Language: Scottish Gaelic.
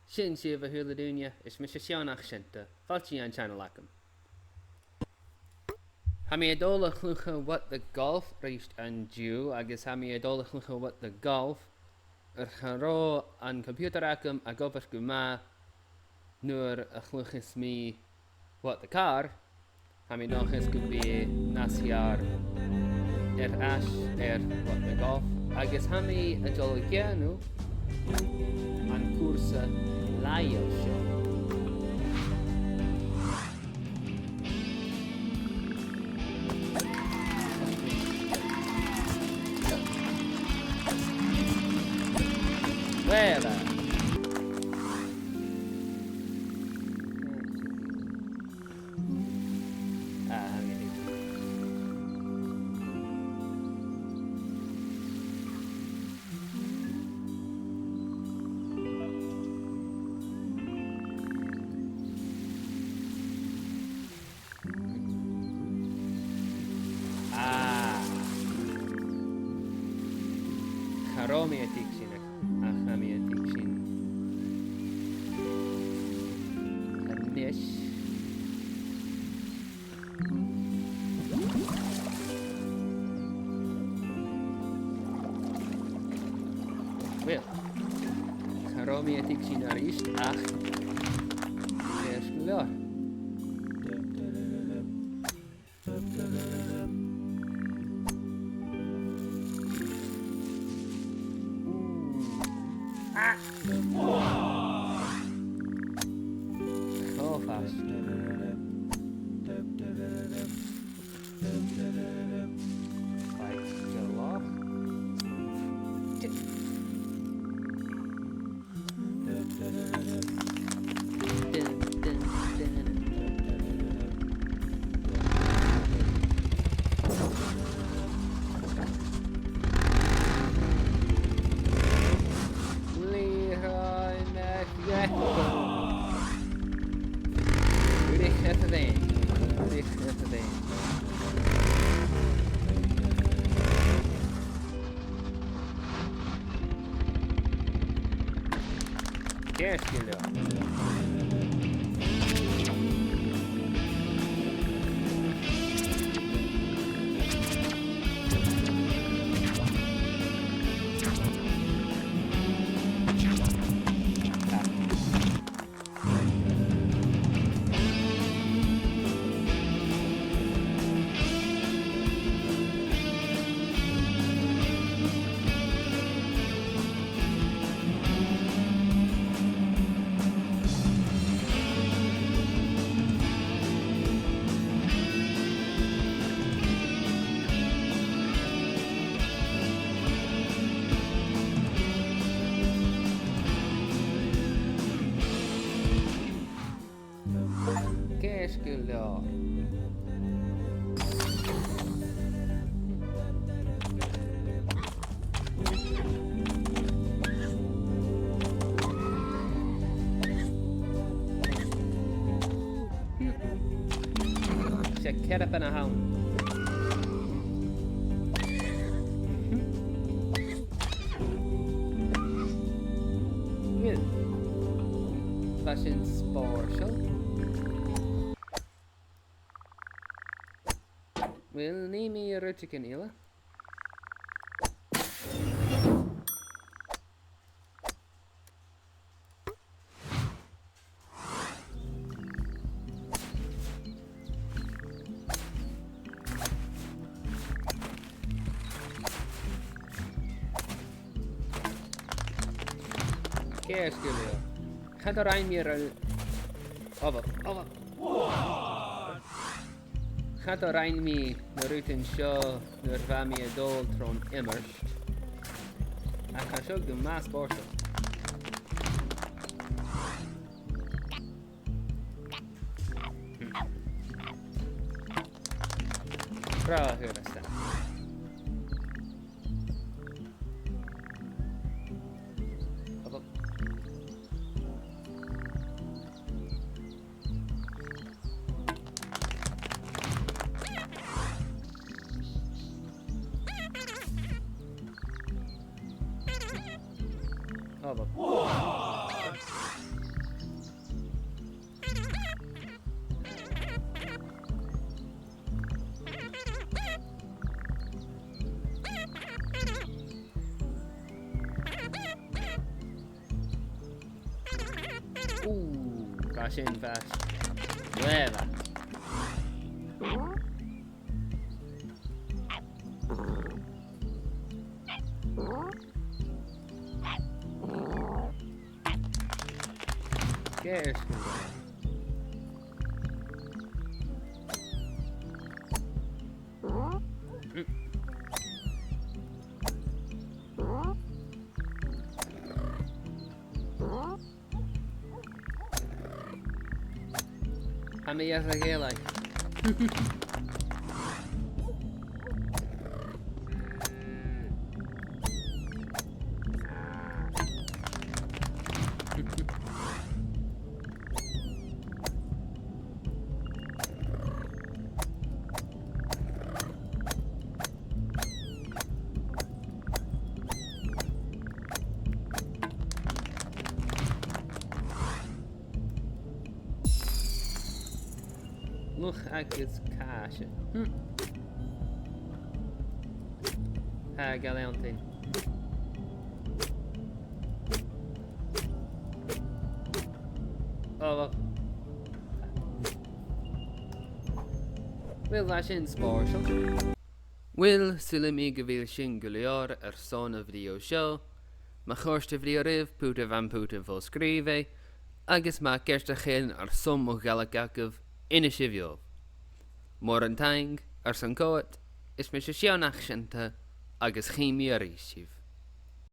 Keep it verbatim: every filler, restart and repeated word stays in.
Sin sibh, a h-uile duine, is mise Seán Ach Seanta. Fàilte dhan channel agam. Tha mi a' dol a chluich What the Golf a-rithist an-diugh, agus tha mi a' dol a chluich What the Golf air cha robh an computer agam ag obair gu math nuair a chluich mi What the Car. Tha mi an dòchas gum bi e nas fheàrr air ais air What the Golf, agus tha mi a' dol a dhèanamh an cùrsa làitheil seo. Uill, a. Ah, tha mi a' tuigsinn. Ah. Cha robh mi a' tuigsinn, ach tha mi a' tuigsinn a-nis. Uill, cha robh mi a' tuigsinn a-rithist, ach ceart gu leòr. Ah! Cho fast. Right, go off. Leroy McGregor. Ruith air a' bheinn. Ruith air a' bheinn. Ceart gu leòr. Ceart gu leòr. Seo ceithir a bh' ann. Uill, bha sin spòrsail. Uill, nì mi rudeigin eile. Ceart gu leòr. Cha do rinn mi ro-, oh, oh, oh. Cha do rinn mi na rudan seo nuair a bha mi a' dol tron iomairt. Ach tha seo gu math spòrsail. Bràth a-rithist. Oh, well. Ù, bha sin fhathast. Glè mhath. Ceart gu leòr. Tha mi air a' ghèile. Luch agus càise. Hm. Tha e galánta. Ò, uill. Uill, bha sin spòrsail. Uill, saoilidh mi gu bheil sin gu leòr airson a' bhideo seo. Ma chòrd a' bhideo ribh, putaibh am putan fo-sgrìobhaidh, agus ma tha ceartachadh airson mo Ghàidhlig agaibh, innsibh dhomh. Mòran taing airson coimhead, is mise Seònach Seunta, agus chì mi a-rithist sibh.